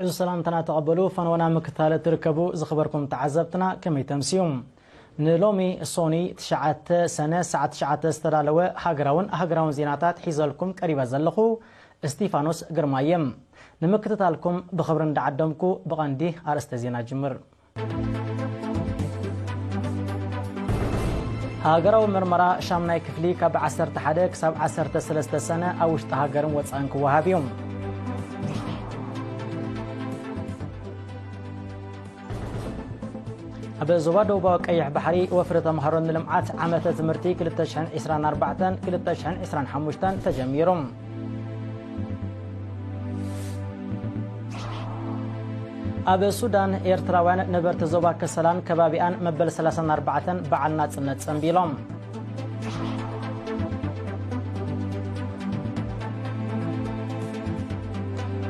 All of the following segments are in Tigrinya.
እዚ ሰላምታና ተቐበሉ። ፈነወና ምክታል ትርከቡ ዝኽበርኩም ተዓዘብትና ከመይ ተምስዩ? ንሎሚ ሶኒ ትሽዓተ ሰነ ሰዓት ትሽዓተ ዝተዳለወ ሃገራውን ሃገራውን ዜናታት ሒዘልኩም ቀሪበ ዘለኹ እስቲፋኖስ ግርማ እየ። ንምክትታልኩም ብኽብሪ እንዳዓደምኩ ብቐንዲ ኣርእስተ ዜና ጅምር። ሃገራዊ ምርመራ ሻምናይ ክፍሊ ካብ ዓሰርተ ሓደ ክሳብ ዓሰርተ ሰለስተ ሰነ ኣብ ውሽጢ ሃገርን ወፃእን ክወሃብ እዩ። ኣብ ዞባ ደቡባዊ ቀይሕ ባሕሪ ወፍሪ ተምሃሮ ንልምዓት ዓመተ ትምህርቲ ክልተ ሽሕን ዕስራን ኣርባዕተን ክልተ ሽሕን ዕስራን ሓሙሽተን ተጀሚሩ። ኣብ ሱዳን ኤርትራውያን ነበርቲ ዞባ ከሰላን ከባቢኣን መበል ሰላሳን ኣርባዕተን በዓል ናጽነት ጸንቢሎም።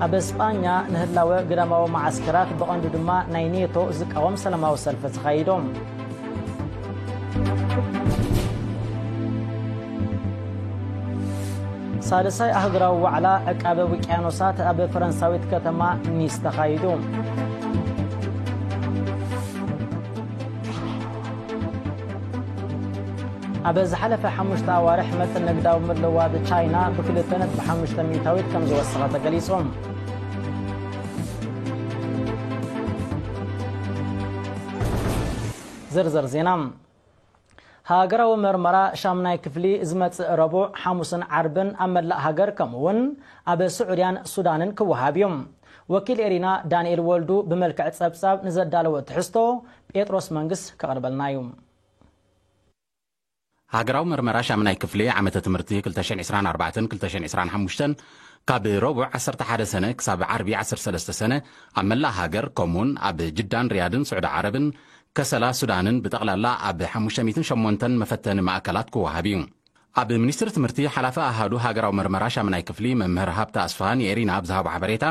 ኣብ ስጳኛ ንህላወ ግዳማዊ መዓስከራት ብቐንዱ ድማ ናይ ኔቶ ዝቃወም ሰላማዊ ሰልፊ ተኻይዱ። ሳልሳይ ኣህጉራዊ ዋዕላ ዕቃበ ውቅያኖሳት ኣብ ፈረንሳዊት ከተማ ኒስ ተኻይዱ። ኣብ ዝሓለፈ ሓሙሽተ ኣዋርሕ መጠን ንግዳዊ ምልዋጥ ቻይና ብክልተ ነጥቢ ሓሙሽተ ሚእታዊት ከም ዝወሰኸ ተገሊጹ። ዝርዝር ዜና። ሃገራዊ መርመራ ሻምናይ ክፍሊ ዝመጽእ ረቡዕ፣ ሓሙስን ዓርብን ኣብ መላእ ሃገር ከምኡ እውን ኣብ ስዑድያን ሱዳንን ክወሃብ እዩ። ወኪል ኤሪና ዳንኤል ወልዱ ብመልክዕ ጸብጻብ ንዘዳለወ ትሕዝቶ ጴጥሮስ መንግስ ከቕርበልና እዩ። ሃገራዊ መርመራ ሻምናይ ክፍሊ ዓመተ ትምህርቲ ክልተ ሽሕን ዕስራን ኣርባዕተን ክልተ ሽሕን ዕስራን ሓሙሽተን ካብ ረቡዕ ዓሰርተ ሓደ ሰነ ክሳብ ዓርቢ ዓሰርተ ሰለስተ ሰነ ኣብ መላእ ሃገር ከምኡውን ኣብ ጅዳን ሪያድን ስዑዲ ዓረብን ከሰላ ሱዳንን ብጠቕላላ ኣብ ሓሙሽተ ሚእትን ሸሞንተን መፈተኒ ማእከላት ክወሃብ እዩ። ኣብ ሚኒስትሪ ትምህርቲ ሓላፊ ኣሃዱ ሃገራዊ መርመራ ሻምናይ ክፍሊ መምህር ሃብተ ኣስፍሃ ንኤሪና ኣብ ዝሃቦ ሓበሬታ፣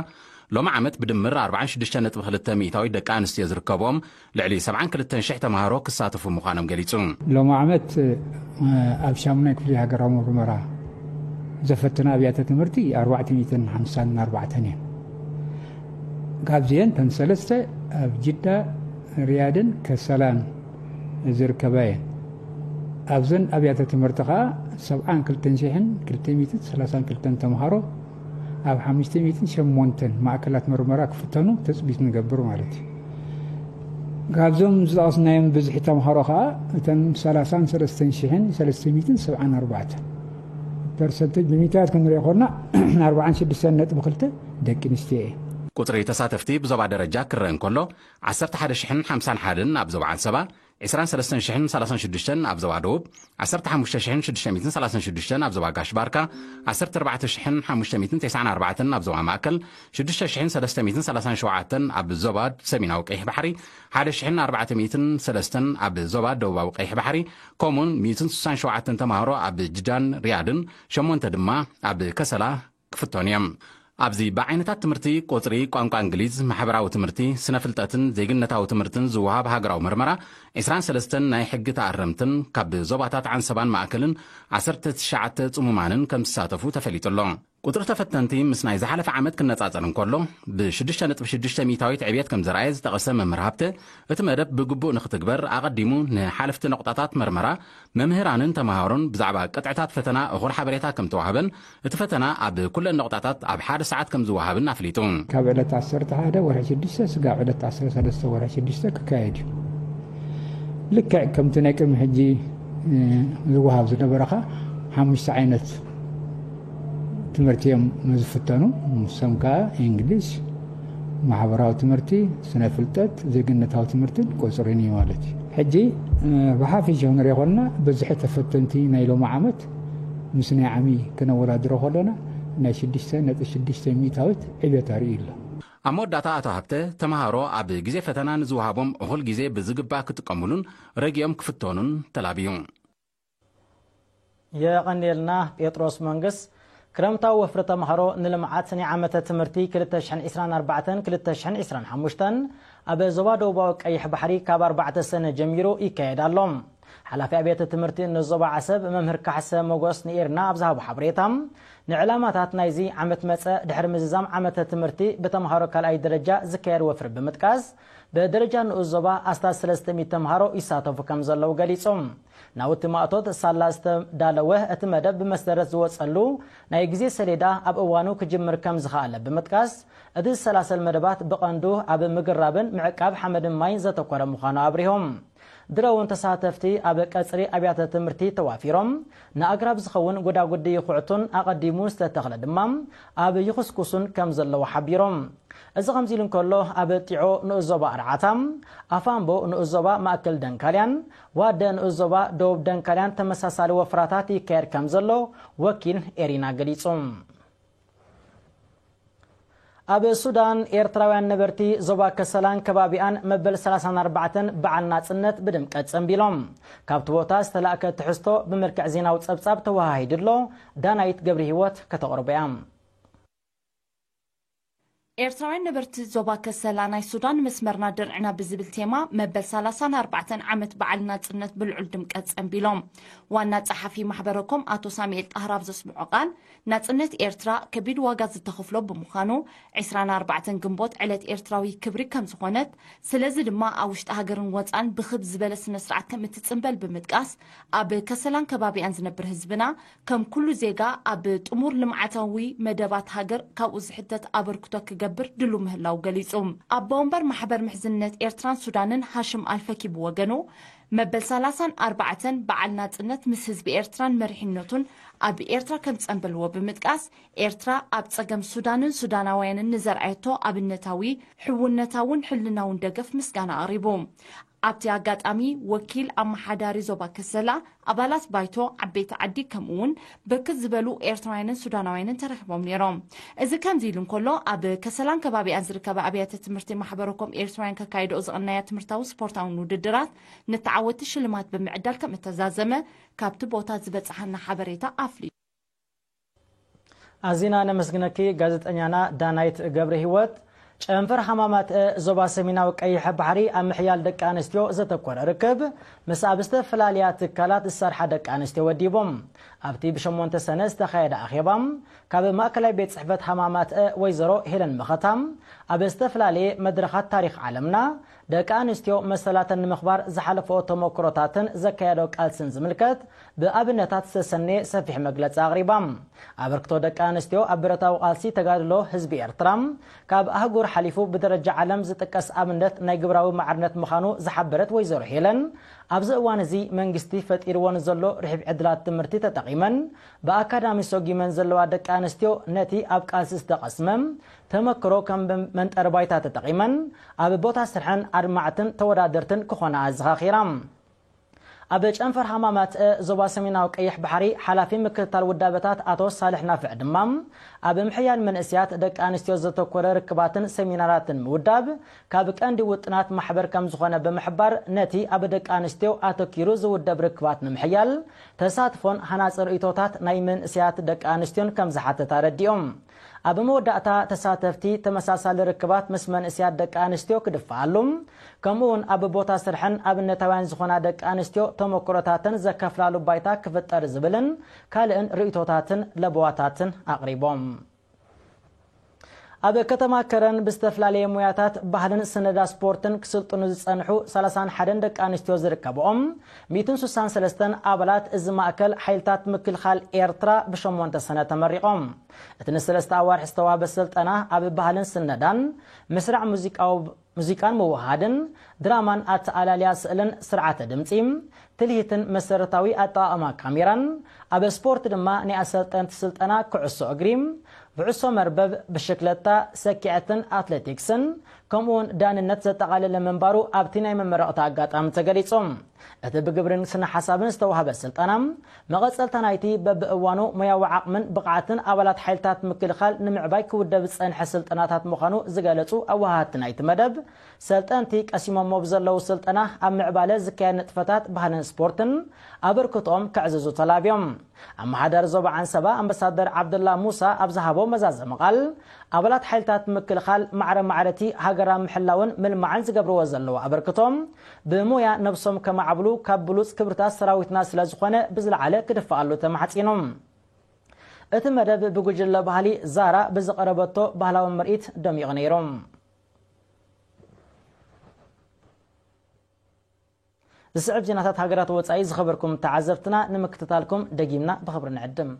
ሎሚ ዓመት ብድምር ኣርባዓን ሽዱሽተን ነጥቢ ክልተ ሚእታዊት ደቂ ኣንስትዮ ዝርከቦም ልዕሊ ሰብዓን ክልተን ሽሕ ተምሃሮ ክሳተፉ ምዃኖም ገሊጹ። ሎሚ ዓመት ኣብ ሻምናይ ክፍሊ ሃገራዊ መርመራ ዘፈተና ኣብያተ ትምህርቲ ኣርባዕተ ሚእትን ሓምሳን ኣርባዕተን እየን። ካብዚአን ተን ሰለስተ ኣብ ጅዳ፣ ሪያድን ከሰላን ዝርከባ እየን። ኣብዘን ኣብያተ ትምህርቲ ኸዓ ሰብዓን ክልተን ሽሕን ክልተ ሚእትን ሰላሳን ክልተን ተምሃሮ ኣብ ሓሙሽተ ሚእትን ሸሞንተን ማእከላት መርመራ ክፍተኑ ተጽቢት ንገብር ማለት እዩ። ካብዞም ዝጠቐስናዮም ብዝሒ ተምሃሮ ኸዓ እተን ሰላሳን ሰለስተን ሽሕን ሰለስተ ሚእትን ሰብዓን ኣርባዕተን ፐርሰንቴጅ ብሚእታዊት ክንሪኦ ከሎና ኣርባዓን ሽዱሽተን ነጥቢ ክልተ ደቂ ኣንስትዮ እየን። ቁጽሪ ተሳተፍቲ ብዞባ ደረጃ ክረአ እንከሎ፣ ዓሰርተ ሓደ ሽሕን ሓምሳን ሓደን ኣብ ዞባ ዓንሰባ፣ ዕስራን ሰለስተን ሽሕን ሰላሳን ሽዱሽተን ኣብ ዞባ ደቡብ፣ ዓሰርተ ሓሙሽተ ሽሕን ሽዱሽተ ሚእትን ሰላሳን ሽዱሽተን ኣብ ዞባ ጋሽ ባርካ፣ ዓሰርተ ኣርባዕተ ሽሕን ሓሙሽተ ሚእትን ተስዓን ኣርባዕተን ኣብ ዞባ ማእከል፣ ሽዱሽተ ሽሕን ሰለስተ ሚእትን ሰላሳን ሸውዓተን ኣብ ዞባ ሰሜናዊ ቀይሕ ባሕሪ፣ ሓደ ሽሕን ኣርባዕተ ሚእትን ሰለስተን ኣብ ዞባ ደቡባዊ ቀይሕ ባሕሪ፣ ከምኡውን ሚእትን ስሳን ሸውዓተን ተምሃሮ ኣብ ጅዳን ሪያድን፣ ሸሞንተ ድማ ኣብ ከሰላ ክፍተኑ እዮም። ኣብዚ ብዓይነታት ትምህርቲ ቁጽሪ፣ ቋንቋ እንግሊዝ፣ ማሕበራዊ ትምህርቲ፣ ስነ ፍልጠትን ዜግነታዊ ትምህርትን ዝወሃብ ሃገራዊ መርመራ፣ ዕስራን ሰለስተን ናይ ሕጊ ተኣረምትን ካብ ዞባታት ዓንሰባን ማእከልን ዓሰርተ ትሽዓተ ጽሙማንን ከም ዝሳተፉ ተፈሊጡ ኣሎ። ቁጽሪ ተፈተንቲ ምስ ናይ ዝሓለፈ ዓመት ክነጻጸር እንከሎ፣ ብሽዱሽተ ነጥቢ ሽዱሽተ ሚእታዊት ዕብየት ከም ዘርኣየ ዝጠቐሰ መምህር ሃብተ፣ እቲ መደብ ብግቡእ ንኽትግበር ኣቐዲሙ ንሓለፍቲ ነቑጣታት መርመራ፣ መምህራንን ተምሃሮን ብዛዕባ ቅጥዕታት ፈተና እኹል ሓበሬታ ከም ተዋህበን፣ እቲ ፈተና ኣብ ኩለን ነቑጣታት ኣብ ሓደ ሰዓት ከም ዝወሃብን ኣፍሊጡ። ካብ ዕለት ዓሰርተ ሓደ ወርሒ ሽዱሽተ ስጋብ ዕለት ዓሰርተ ሰለስተ ወርሒ ሽዱሽተ ክካየድ እዩ። ልክዕ ከምቲ ናይ ቅድሚ ሕጂ፣ እ፣ ዝወሃብ ዝነበረ ኸኣ ሓሙሽተ ዓይነት ትምህርቲ እዮም ዝፍተኑ። ንሶም ከኣ እንግሊዝ፣ ማሕበራዊ ትምህርቲ፣ ስነ ፍልጠት፣ ዜግነታዊ ትምህርትን ቁጽርን እዩ ማለት እዩ። ሕጂ፣ እ፣ ብሓፈሻ ክንሪኦ ከለና፣ ብዝሒ ተፈተንቲ ናይ ሎሚ ዓመት ምስ ናይ ዓሚ ክነወዳድሮ ከለና፣ ናይ ሽዱሽተ ነጥቢ ሽዱሽተ ሚእታዊት ዕብየት ኣርእዩ ኣሎ። ኣብ መወዳእታ ኣቶ ሃብተ፣ ተምሃሮ ኣብ ግዜ ፈተና ንዝወሃቦም እኹል ግዜ ብዝግባእ ክጥቀሙሉን ረጊኦም ክፍተኑን ተላብዩ። የቐንየልና ጴጥሮስ መንግስ። ክረምታዊ ወፍሪ ተምሃሮ ንልምዓት ናይ ዓመተ ትምህርቲ ክልተ ሽሕን ዕስራን ኣርባዕተን ክልተ ሽሕን ዕስራን ሓሙሽተን ኣብ ዞባ ደቡባዊ ቀይሕ ባሕሪ ካብ ኣርባዕተ ሰነ ጀሚሩ ይካየድ ኣሎ። ሓላፊ ኣብያተ ትምህርቲ ንዞባ ዓሰብ መምህር ካሕሰ ሞጎስ ንኤርና ኣብ ዝሃቦ ሓበሬታ፣ ንዕላማታት ናይዚ ዓመት መጸ ድሕሪ ምዝዛም ዓመተ ትምህርቲ ብተምሃሮ ካልኣይ ደረጃ ዝካየድ ወፍሪ ብምጥቃስ፣ ብደረጃ ንኡስ ዞባ ኣስታት ሰለስተ ሚእቲ ተምሃሮ ይሳተፉ ከም ዘለዉ ገሊጹ። ናውቲ ማእቶት ሳላ ዝተዳለወ እቲ መደብ ብመሰረት ዝወጸሉ ናይ ግዜ ሰሌዳ ኣብ እዋኑ ክጅምር ከም ዝኸኣለ ብምጥቃስ፣ እቲ ዝሰላሰል መደባት ብቐንዱ ኣብ ምግራብን ምዕቃብ ሓመድን ማይን ዘተኮረ ምዃኑ ኣብሪሆም። ድረውን ተሳተፍቲ ኣብ ቀጽሪ ኣብያተ ትምህርቲ ተዋፊሮም ንኣግራብ ዝኸውን ጎዳጉዲ ይኹዕቱን ኣቐዲሙ ዝተተኽለ ድማ ኣብ ይኹስኩሱን ከም ዘለዉ ሓቢሮም። እዚ ከምዚ ኢሉ እንከሎ፣ ኣብ ጢዖ ንኡስ ዞባ ኣርዓታ፣ ኣፋምቦ ንኡስ ዞባ ማእከል ደንካልያን ዋደ ንኡስ ዞባ ደቡብ ደንካልያን ተመሳሳሊ ወፍራታት ይካየድ ከም ዘሎ ወኪል ኤሪና ገሊጹ። ኣብ ሱዳን ኤርትራውያን ነበርቲ ዞባ ከሰላን ከባቢኣን መበል ሰላሳን ኣርባዕተን በዓል ናጽነት ብድምቀት ጸንቢሎም። ካብቲ ቦታ ዝተላእከ ትሕዝቶ ብመልክዕ ዜናዊ ጸብጻብ ተወሃሂዱ ኣሎ። ዳናይት ገብረ ህይወት ከተቕርቦ እያ። ኤርትራውያን ነበርቲ ዞባ ከሰላ ናይ ሱዳን መስመርና ድርዕና ብዝብል ቴማ መበል ሰላሳን ኣርባዕተን ዓመት በዓል ናጽነት ብልዑል ድምቀት ጸንቢሎም። ዋና ጸሓፊ ማሕበረኮም ኣቶ ሳሙኤል ጣህር ኣብ ዘስምዖ ቃል፣ ናጽነት ኤርትራ ከቢድ ዋጋ ዝተኸፍሎ ብምዃኑ፣ ዕስራን ኣርባዕተን ግንቦት ዕለት ኤርትራዊ ክብሪ ከም ዝኾነት፣ ስለዚ ድማ ኣብ ውሽጢ ሃገርን ወጻን ብኽብ ዝበለ ስነ ስርዓት ከም እትጽንበል ብምጥቃስ፣ ኣብ ከሰላን ከባቢኣን ዝነብር ህዝብና ከም ኩሉ ዜጋ ኣብ ጥሙር ልምዓታዊ መደባት ሃገር ካብኡ ዝሕተት ኣበርክቶ ክገብር ድሉ ምህላው ገሊጹ። ኣቦ ወንበር ማሕበር ምሕዝነት ኤርትራን ሱዳንን ሃሽም ኣልፈኪ ብወገኑ፣ መበል ሰላሳን ኣርባዕተን በዓል ናጽነት ምስ ህዝቢ ኤርትራን መሪሕነቱን ኣብ ኤርትራ ከም ዝጸንበልዎ ብምጥቃስ፣ ኤርትራ ኣብ ጸገም ሱዳንን ሱዳናውያንን ንዘርኣየቶ ኣብነታዊ፣ ሕውነታውን ሕልናውን ደገፍ ምስጋና ኣቕሪቡ። ኣብቲ ኣጋጣሚ፣ ወኪል ኣመሓዳሪ ዞባ ከሰላ፣ ኣባላት ባይቶ፣ ዓበይቲ ዓዲ፣ ከምኡ እውን ብርክት ዝበሉ ኤርትራውያንን ሱዳናውያንን ተረኺቦም ነይሮም። እዚ ከምዚ ኢሉ እንከሎ፣ ኣብ ከሰላን ከባቢኣን ዝርከባ ኣብያተ ትምህርቲ ማሕበረኮም ኤርትራውያን ከካይድኦ ዝቐነያ ትምህርታውን ስፖርታውን ውድድራት ንተዓወትቲ ሽልማት ብምዕዳል ከም እተዛዘመ ካብቲ ቦታ ዝበጽሓና ሓበሬታ ኣፍሊጡ። ኣዚና ነመስግነኪ ጋዜጠኛና ዳናይት ገብረ ህይወት። ጨንፈር ሃማማት ዞባ ሰሜናዊ ቀይሕ ባሕሪ ኣብ ምሕያል ደቂ ኣንስትዮ ዘተኮረ ርክብ ምስ ኣብ ዝተፈላለያ ትካላት ዝሰርሓ ደቂ ኣንስትዮ ወዲቦም። ኣብቲ ብሸሞንተ ሰነ ዝተኻየደ ኣኼባ ካብ ማእከላይ ቤት ጽሕፈት ሃማማት ወይዘሮ ሄለን መኸታ ኣብ ዝተፈላለየ መድረኻት ታሪኽ ዓለምና ደቂ ኣንስትዮ መሰላተን ንምኽባር ዝሓለፈኦ ተመክሮታትን ዘካየዶ ቃልስን ዝምልከት ብኣብነታት ዝተሰነየ ሰፊሕ መግለጺ ኣቕሪባ። ኣበርክቶ ደቂ ኣንስትዮ ኣብ ብረታዊ ቃልሲ ተጋድሎ ህዝቢ ኤርትራ ካብ ኣህጉር ሓሊፉ ብደረጃ ዓለም ዝጥቀስ ኣብነት ናይ ግብራዊ ማዕርነት ምዃኑ ዝሓበረት ወይዘሮ ሄለን፣ ኣብዚ እዋን እዚ መንግስቲ ፈጢርዎ ንዘሎ ርሕብ ዕድላት ትምህርቲ ተጠቒመን ብኣካዳሚ ሰጒመን ዘለዋ ደቂ ኣንስትዮ ነቲ ኣብ ቃልሲ ዝተቐስመ ተመክሮ ከም መንጠሪ ባይታ ተጠቒመን ኣብ ቦታ ስርሐን ኣድማዕትን ተወዳደርትን ክኾና ኣዘኻኺራ። ኣብ ጨንፈር ሃማማት ዞባ ሰሜናዊ ቀይሕ ባሕሪ ሓላፊ ምክትታል ውዳበታት ኣቶ ሳልሕ ናፍዕ ድማ ኣብ ምሕያል መንእስያት ደቂ ኣንስትዮ ዘተኮረ ርክባትን ሰሚናራትን ምውዳብ ካብ ቀንዲ ውጥናት ማሕበር ከም ዝኾነ ብምሕባር ነቲ ኣብ ደቂ ኣንስትዮ ኣተኪሩ ዝውደብ ርክባት ንምሕያል ተሳትፎን ሃናጺ ርእይቶታት ናይ መንእስያት ደቂ ኣንስትዮን ከም ዝሓተት ኣረዲኦም። ኣብ መወዳእታ ተሳተፍቲ ተመሳሳሊ ርክባት ምስ መንእስያት ደቂ ኣንስትዮ ክድፈኣሉ ከምኡ እውን ኣብ ቦታ ስርሐን ኣብነታውያን ዝኾና ደቂ ኣንስትዮ ተመክሮታተን ዘካፍላሉ ባይታ ክፍጠር ዝብልን ካልእን ርእይቶታትን ለበዋታትን ኣቕሪቦም። ኣብ ከተማ ከረን ብዝተፈላለየ ሞያታት ባህልን ስነዳ ስፖርትን ክስልጥኑ ዝጸንሑ ሰላሳን ሓደን ደቂ ኣንስትዮ ዝርከብኦም ሚእትን ስሳን ሰለስተን ኣባላት እዚ ማእከል ሓይልታት ምክልኻል ኤርትራ ብሸሞንተ ሰነ ተመሪቖም። እቲ ንሰለስተ ኣዋርሕ ዝተዋህበ ስልጠና ኣብ ባህልን ስነዳን፣ ምስራዕ ሙዚቃዊ ሙዚቃን ምውህሃድን፣ ድራማን ኣተኣላልያ ስእልን ስርዓተ ድምጺ፣ ትልሂትን መሰረታዊ ኣጠቓቕማ ካሜራን፣ ኣብ ስፖርት ድማ ናይ ኣሰልጠንቲ ስልጠና ኩዕሶ እግሪ፣ ብዕሶ መርበብ፣ ብሽክለታ፣ ሰኪዐትን ኣትሌቲክስን፣ ከምኡውን ዳንነት ዘጠቓለለ ምንባሩ ኣብቲ ናይ መመረቕታ ኣጋጣሚ ተገሊጹ። እቲ ብግብርን ስነ ሓሳብን ዝተዋህበ ስልጠና፣ መቐጸልታ ናይቲ በብእዋኑ ሞያዊ ዓቕምን ብቕዓትን ኣባላት ሓይልታት ምክልኻል ንምዕባይ ክውደብ ዝጸንሐ ስልጠናታት ምዃኑ ዝገለጹ ኣወሃህቲ ናይቲ መደብ፣ ሰልጠንቲ ቀሲሞሞ ብዘለዉ ስልጠና ኣብ ምዕባለ ዝካየድ ንጥፈታት ባህልን ስፖርትን ኣበርክቶኦም ከዕዝዙ ተላብዮም። ኣመሓዳሪ ዞባ ዓንሰባ ኣምባሳደር ዓብደላ ሙሳ ኣብ ዝሃቦ መዛዘሚ ቃል፣ ኣባላት ሓይልታት ምክልኻል ማዕረ ማዕረቲ ሃገራ ምሕላውን ምልማዕን ዝገብርዎ ዘለዉ ኣበርክቶ፣ ብሞያ ነብሶም ከማዕብሉ ካብ ብሉጽ ክብርታት ሰራዊትና ስለ ዝኾነ ብዝለዓለ ክድፍኣሉ ተማሕጺኑ። እቲ መደብ ብጉጅለ ባህሊ ዛራ ብዝቐረበቶ ባህላዊ ምርኢት ደሚቑ ነይሩ። ዝስዕብ ዜናታት ሃገራት ወጻኢ ዝኸበርኩም ተዓዘብትና ንምክትታልኩም ደጊምና ብኽብሪ ንዕድም።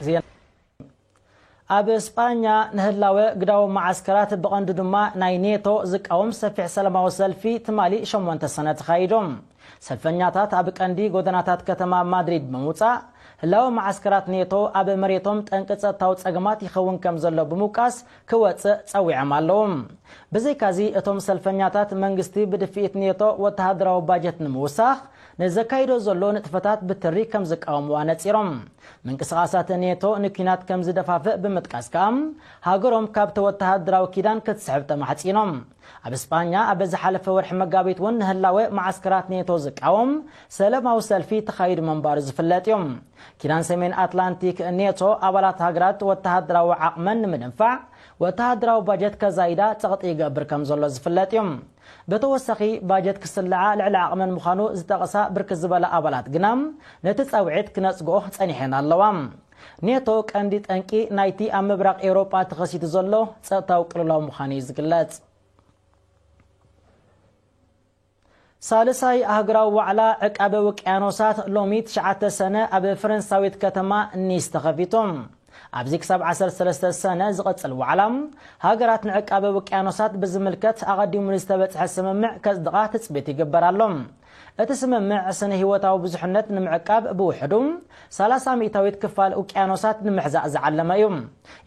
ዜና። ኣብ ስጳኛ ንህላወ ግዳዊ መዓስከራት፣ ብቐንዱ ድማ ናይ ኔቶ ዝቃወም ሰፊሕ ሰላማዊ ሰልፊ ትማሊ ሸሞንተ ሰነ ተኻይዱ። ሰልፈኛታት ኣብ ቀንዲ ጎደናታት ከተማ ማድሪድ ብምውጻእ፣ ህላወ መዓስከራት ኔቶ ኣብ መሬቶም ጠንቂ ጸጥታዊ ጸገማት ይኸውን ከም ዘሎ ብምውቃስ ክወጽእ ጸዊዖም ኣለዉ። ብዘይካዚ፣ እቶም ሰልፈኛታት መንግስቲ ብድፍኢት ኔቶ ወተሃደራዊ ባጀት ንምውሳኽ ንዘካይዶ ዘሎ ንጥፈታት ብትሪ ከም ዝቃወምዋ ነጺሮም። ምንቅስቓሳት ኔቶ ንኲናት ከም ዝደፋፍእ ብምጥቃስ ከኣ፣ ሃገሮም ካብቲ ወተሃደራዊ ኪዳን ክትስሕብ ተማሕጺኖም። ኣብ ስጳኛ ኣብ ዝሓለፈ ወርሒ መጋቢት እውን ንህላወ መዓስከራት ኔቶ ዝቃወም ሰላማዊ ሰልፊ ተኻይዱ ምንባሩ ዝፍለጥ እዩ። ኪዳን ሰሜን ኣትላንቲክ ኔቶ ኣባላት ሃገራት ወተሃደራዊ ዓቕመን ንምድንፋዕ ወተሃደራዊ ባጀት ከዛይዳ ጸቕጢ ይገብር ከም ዘሎ ዝፍለጥ እዩ። ብተወሳኺ ባጀት ክስልዓ ልዕሊ ዓቕመን ምዃኑ ዝጠቐሳ ብርክት ዝበላ ኣባላት ግና ነቲ ጻውዒት ክነጽግኦ ጸኒሐን ኣለዋ። ኔቶ ቀንዲ ጠንቂ ናይቲ ኣብ ምብራቕ ኤውሮጳ ተኸሲቱ ዘሎ ጸጥታዊ ቅልውላው ምዃኑ እዩ ዝግለጽ። ሳልሳይ ኣህጉራዊ ዋዕላ ዕቃበ ውቅያኖሳት ሎሚ ትሽዓተ ሰነ ኣብ ፈረንሳዊት ከተማ ኒስ ተኸፊቱ። ኣብዚ ክሳብ ዓሰርተ ሰለስተ ሰነ ዝቕጽል ዋዕላ፣ ሃገራት ንዕቃበ ውቅያኖሳት ብዝምልከት ኣቐዲሙ ንዝተበጽሐ ስምምዕ ከጽድቓ ትጽቢት ይግበር ኣሎ። እቲ ስምምዕ ስነ ህይወታዊ ብዙሕነት ንምዕቃብ ብውሕዱ ሰላሳ ሚእታዊት ክፋል ውቅያኖሳት ንምሕዛእ ዝዓለመ እዩ።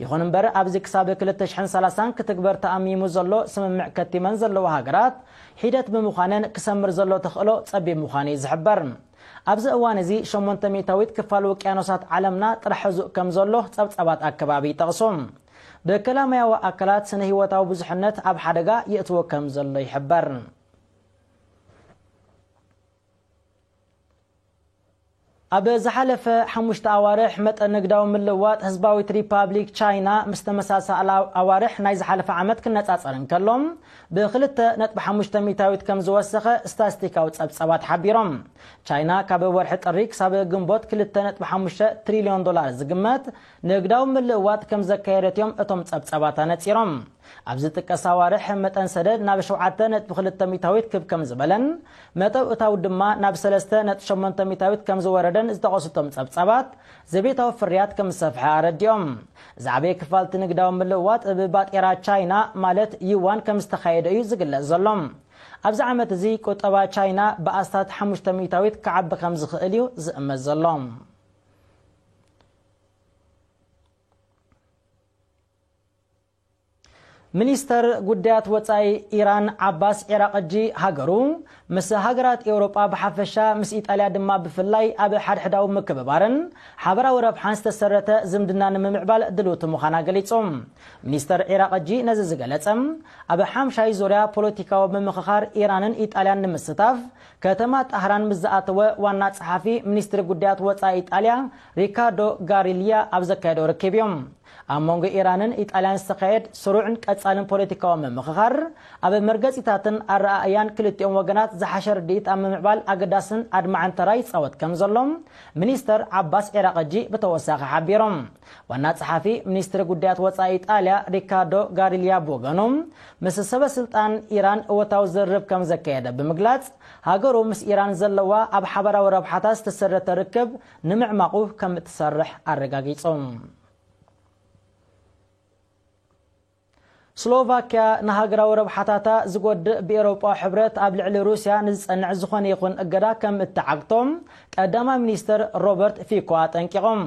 ይኹን እምበር፣ ኣብዚ ክሳብ ክልተ ሽሕን ሰላሳን ክትግበር ተኣሚሙ ዘሎ ስምምዕ ከቲመን ዘለዋ ሃገራት ሒደት ብምዃነን ክሰምር ዘሎ ተኽእሎ ጸቢብ ምዃኑ እዩ ዝሕበር። ኣብዚ እዋን እዚ ሸሞንተ ሚእታዊት ክፋል ውቅያኖሳት ዓለምና ጥራሕ ሕዙእ ከም ዘሎ ጸብጻባት ኣከባቢ ይጠቕሱ። ብከላማያዊ ኣካላት ስነ ህይወታዊ ብዙሕነት ኣብ ሓደጋ የእትዎ ከም ዘሎ ይሕበር። ኣብ ዝሓለፈ ሓሙሽተ ኣዋርሕ መጠን ንግዳዊ ምልውዋጥ ህዝባዊት ሪፓብሊክ ቻይና ምስ ተመሳሳሊ ኣዋርሕ ናይ ዝሓለፈ ዓመት ክነጻጸር እንከሎ፣ ብክልተ ነጥቢ ሓሙሽተ ሚእታዊት ከም ዝወሰኸ ስታስቲካዊ ጸብጻባት ሓቢሮም። ቻይና ካብ ወርሒ ጥሪ ክሳብ ግንቦት ክልተ ነጥቢ ሓሙሽተ ትሪልዮን ዶላር ዝግመት ንግዳዊ ምልውዋጥ ከም ዘካየደት እዮም እቶም ጸብጻባት ኣነጺሮም። ኣብ ዝጥቀስ ኣዋርሕ መጠን ሰደድ ናብ ሸውዓተ ነጥቢ ክልተ ሚእታዊት ክብ ከም ዝበለን፣ መጠው እታው ድማ ናብ ሰለስተ ነጥቢ ሸሞንተ ሚእታዊት ከም ዝወረደን ዝጠቐሱ እቶም ጸብጻባት፣ ዘቤታዊ ፍርያት ከም ዝሰፍሐ ኣረዲኦም። ዝዓበየ ክፋል እቲ ንግዳዊ ምልውዋጥ ብባጤራ ቻይና ማለት ዩዋን ከም ዝተኻየደ እዩ ዝግለጽ ዘሎ። ኣብዚ ዓመት እዚ ቁጠባ ቻይና ብኣስታት ሓሙሽተ ሚእታዊት ክዓቢ ከም ዝኽእል እዩ ዝእመት ዘሎ። ሚኒስተር ጉዳያት ወጻኢ ኢራን ዓባስ ዒራቕጂ፣ ሃገሩ ምስ ሃገራት ኤውሮጳ ብሓፈሻ ምስ ኢጣልያ ድማ ብፍላይ ኣብ ሓድሕዳዊ ምክብባርን ሓበራዊ ረብሓን ዝተሰረተ ዝምድና ንምምዕባል ድልውቲ ምዃና ገሊጹ። ሚኒስተር ዒራቕጂ ነዚ ዝገለጸ፣ ኣብ ሓምሻይ ዙርያ ፖለቲካዊ ምምኽኻር ኢራንን ኢጣልያን ንምስታፍ ከተማ ጣህራን ምስ ዝኣተወ ዋና ጸሓፊ ሚኒስትሪ ጉዳያት ወጻኢ ኢጣልያ ሪካርዶ ጋሪልያ ኣብ ዘካየዶ ርክብ እዩ። ኣብ መንጎ ኢራንን ኢጣልያን ዝተኻየድ ስሩዕን ቀጻልን ፖለቲካዊ ምምኽኻር፣ ኣብ መርገጺታትን ኣረኣእያን ክልቲኦም ወገናት ዝሓሸ ርድኢት ኣብ ምምዕባል ኣገዳስን ኣድማዕን ተራ ይጻወት ከም ዘሎ ሚኒስተር ዓባስ ዒራቕጂ ብተወሳኺ ሓቢሮም። ዋና ጸሓፊ ሚኒስትሪ ጉዳያት ወጻኢ ኢጣልያ ሪካርዶ ጋሪልያ ብወገኑ፣ ምስ ሰበ ስልጣን ኢራን እወታዊ ዝርርብ ከም ዘካየደ ብምግላጽ፣ ሃገሩ ምስ ኢራን ዘለዋ ኣብ ሓበራዊ ረብሓታት ዝተሰረተ ርክብ ንምዕማቑ ከም እትሰርሕ ኣረጋጊጹ። ስሎቫክያ ንሃገራዊ ረብሓታታ ዝጎድእ ብኤውሮጳዊ ሕብረት ኣብ ልዕሊ ሩስያ ንዝጸንዕ ዝኾነ ይኹን እገዳ ከም እትዓግቶ ቀዳማይ ሚኒስተር ሮበርት ፊኮ ኣጠንቂቖም።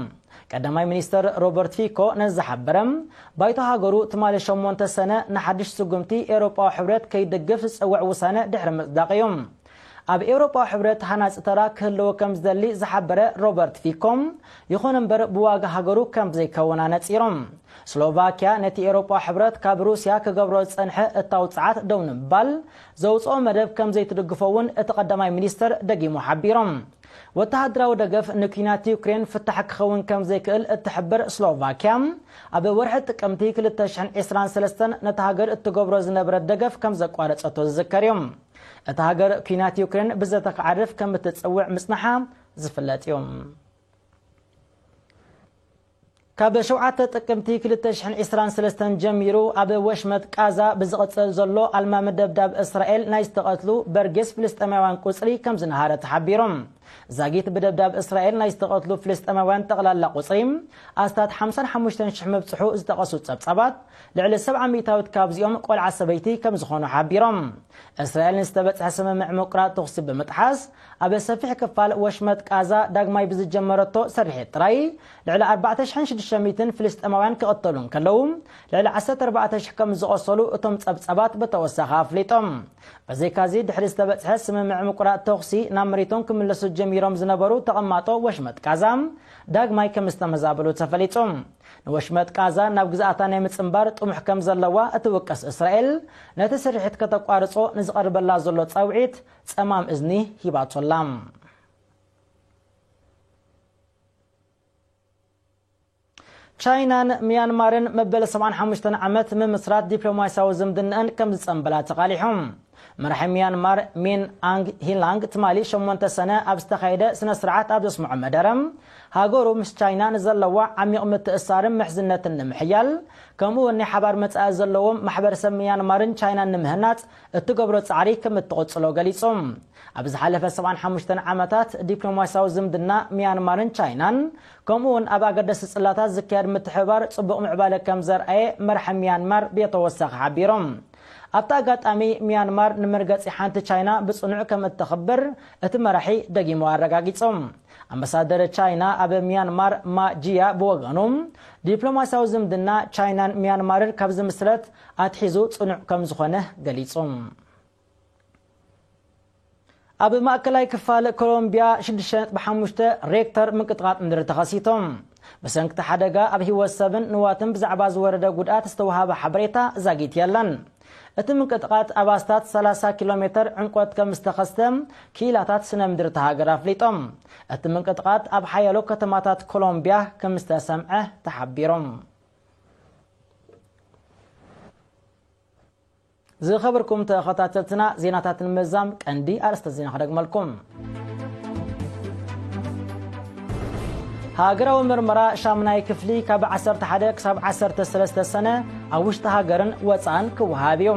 ቀዳማይ ሚኒስተር ሮበርት ፊኮ ነዚ ዝሓበረ፣ ባይቶ ሃገሩ ትማሊ ሸሞንተ ሰነ ንሓድሽ ስጉምቲ ኤውሮጳዊ ሕብረት ከይድግፍ ዝጸውዕ ውሳነ ድሕሪ ምጽዳቕ እዩ። ኣብ ኤውሮጳዊ ሕብረት ሃናጺ ተራ ክህልዎ ከም ዝደሊ ዝሓበረ ሮበርት ፊኮ፣ ይኹን እምበር ብዋጋ ሃገሩ ከም ዘይከውን ኣነጺሩ። ስሎቫኪያ ነቲ ኤውሮጳዊ ሕብረት ካብ ሩስያ ክገብሮ ዝጸንሐ እታው ጸዓት ደው ንምባል ዘውጽኦ መደብ ከም ዘይትድግፎ እውን እቲ ቀዳማይ ሚኒስተር ደጊሙ ሓቢሩ። ወተሃደራዊ ደገፍ ንኲናት ዩክሬን ፍታሕ ክኸውን ከም ዘይክእል እትሕብር ስሎቫኪያ፣ ኣብ ወርሒ ጥቅምቲ ክልተ ሽሕን ዕስራን ሰለስተን ነታ ሃገር እትገብሮ ዝነበረት ደገፍ ከም ዘቋረጸቶ ዝዝከር እዩ። እታ ሃገር ኲናት ዩክሬን ብዘተካዕርፍ ከም እትጽውዕ ምጽናሓ ዝፍለጥ እዩ። ካብ ሸውዓተ ጥቅምቲ ክልተ ሽሕን ዕስራን ሰለስተን ጀሚሩ ኣብ ወሽመጥ ቃዛ ብዝቕጽል ዘሎ ኣልማሚ ደብዳብ እስራኤል ናይ ዝተቐትሉ በርጌስ ፍልስጤማውያን ቁጽሪ ከም ዝነሃረ ተሓቢሩ። ዛጊት ብደብዳብ እስራኤል ናይ ዝተቐትሉ ፍልስጤማውያን ጠቕላላ ቁጽሪ ኣስታት ሓምሳን ሓሙሽተን ሽሕ ምብጽሑ ዝጠቐሱ ጸብጻባት፣ ልዕሊ ሰብዓ ሚእታዊት ካብዚኦም ቆልዓ ሰበይቲ ከም ዝኾኑ ሓቢሮም። እስራኤል ንዝተበጽሐ ስምምዕ ምቁራጽ ተኹሲ ብምጥሓስ፣ ኣብ ሰፊሕ ክፋል ወሽመጥ ቃዛ ዳግማይ ብዝጀመረቶ ስርሒት ጥራይ ልዕሊ ኣርባዕተ ሽሕን ሽዱሽተ ሚእትን ፍልስጤማውያን ክቕተሉ እንከለዉ፣ ልዕሊ ዓሰርተ ኣርባዕተ ሽሕ ከም ዝቖሰሉ እቶም ጸብጻባት ብተወሳኺ ኣፍሊጦም። ብዘይካዚ፣ ድሕሪ ዝተበጽሐ ስምምዕ ምቁራጽ ተኹሲ ናብ መሬቶም ክምለሱ ጀሚሮም ዝነበሩ ተቐማጦ ወሽመጥ ቃዛ ዳግማይ ከም ዝተመዛበሉ ተፈሊጡ። ንወሽመጥ ቃዛ ናብ ግዝኣታ ናይ ምጽንባር ጥሙሕ ከም ዘለዋ እትውቀስ እስራኤል፣ ነቲ ስርሒት ከተቋርጾ ንዝቐርበላ ዘሎ ጻውዒት ጸማም እዝኒ ሂባቶ ኣላ። ቻይናን ሚያንማርን መበል ሰብዓን ሓሙሽተን ዓመት ምምስራት ዲፕሎማስያዊ ዝምድናኣን ከም ዝጸንበላ ተቓሊሑ። መራሒ ሚያንማር ሚን ኣንግ ሂላንግ ትማሊ ሸሞንተ ሰነ ኣብ ዝተኻየደ ስነ ስርዓት ኣብ ዘስምዖ መደረ፣ ሃገሩ ምስ ቻይና ንዘለዋ ዓሚቕ ምትእሳርን ምሕዝነትን ንምሕያል፣ ከምኡ እውን ናይ ሓባር መጻኢ ዘለዎም ማሕበረሰብ ሚያንማርን ቻይናን ንምህናጽ እትገብሮ ጻዕሪ ከም እትቕጽሎ ገሊጹ። ኣብ ዝሓለፈ ሰብዓን ሓሙሽተን ዓመታት ዲፕሎማስያዊ ዝምድና ሚያንማርን ቻይናን፣ ከምኡ እውን ኣብ ኣገደስቲ ጽላታት ዝካየድ ምትሕብባር ጽቡቕ ምዕባለ ከም ዘርኣየ መራሒ ሚያንማር ብተወሳኺ ሓቢሮም። ኣብቲ ኣጋጣሚ፣ ሚያንማር ንመርገጺ ሓንቲ ቻይና ብጽኑዕ ከም እተኽብር እቲ መራሒ ደጊሙ ኣረጋጊጹ። ኣምባሳደር ቻይና ኣብ ሚያንማር ማ ጂያ ብወገኑ፣ ዲፕሎማስያዊ ዝምድና ቻይናን ሚያንማርን ካብ ዝምስረት ኣትሒዙ ጽኑዕ ከም ዝኾነ ገሊጹ። ኣብ ማእከላይ ክፋል ኮሎምቢያ ሽዱሽተ ነጥቢ ሓሙሽተ ሬክተር ምንቅጥቃጥ ምድሪ ተኸሲቶም። ብሰንክቲ ሓደጋ ኣብ ህይወት ሰብን ንዋትን ብዛዕባ ዝወረደ ጉድኣት ዝተወሃበ ሓበሬታ ዛጊት የለን። እቲ ምንቅጥቃጥ ኣብ ኣስታት ሰላሳ ኪሎ ሜተር ዕምቆት ከም ዝተኸስተ ክኢላታት ስነ ምድሪ እታ ሃገር ኣፍሊጦም። እቲ ምንቅጥቃጥ ኣብ ሓያሎ ከተማታት ኮሎምቢያ ከም ዝተሰምዐ ተሓቢሮም። ዝኸበርኩም ተኸታተልትና፣ ዜናታት ንምዛም ቀንዲ ኣርእስተ ዜና ክደግመልኩም። ሃገራዊ ምርመራ ሻምናይ ክፍሊ ካብ ዓሰርተ ሓደ ክሳብ ዓሰርተ ሰለስተ ሰነ ኣብ ውሽጢ ሃገርን ወጻእን ክወሃብ እዩ።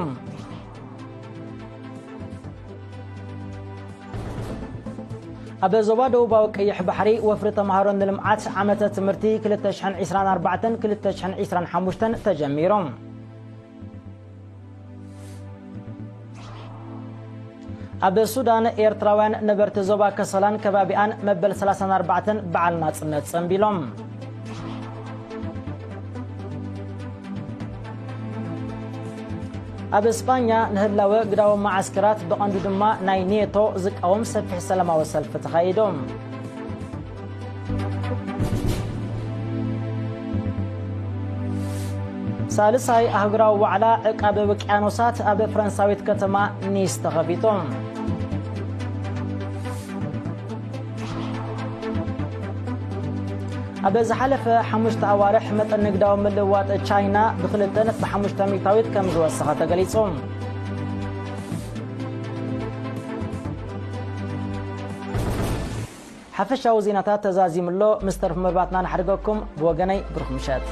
ኣብ ዞባ ደቡባዊ ቀይሕ ባሕሪ ወፍሪ ተምሃሮ ንልምዓት ዓመተ ትምህርቲ ክልተ ሽሕን ዕስራን ኣርባዕተን ክልተ ሽሕን ዕስራን ሓሙሽተን ተጀሚሩ። ኣብ ሱዳን፣ ኤርትራውያን ነበርቲ ዞባ ከሰላን ከባቢኣን መበል ሰላሳን ኣርባዕተን በዓል ናጽነት ጸንቢሎም። ኣብ እስጳኛ፣ ንህላወ ግዳዊ መዓስከራት፣ ብቐንዱ ድማ ናይ ኔቶ ዝቃወም ሰፊሕ ሰላማዊ ሰልፊ ተኻይዱ። ሳልሳይ ኣህጉራዊ ዋዕላ ዕቃበ ውቅያኖሳት ኣብ ፈረንሳዊት ከተማ ኒስ ተኸፊቱ። ኣብ ዝሓለፈ ሓሙሽተ ኣዋርሕ፣ መጠን ንግዳዊ ምልውዋጥ ቻይና ብክልተ ነጥቢ ሓሙሽተ ሚእታዊት ከም ዝወሰኸ ተገሊጹ። ሓፈሻዊ ዜናታት ተዛዚሙ ኣሎ። ምስ ተርፉ መርባትና ንሓድገኩም። ብወገነይ፣ ብሩኽ ምሸት።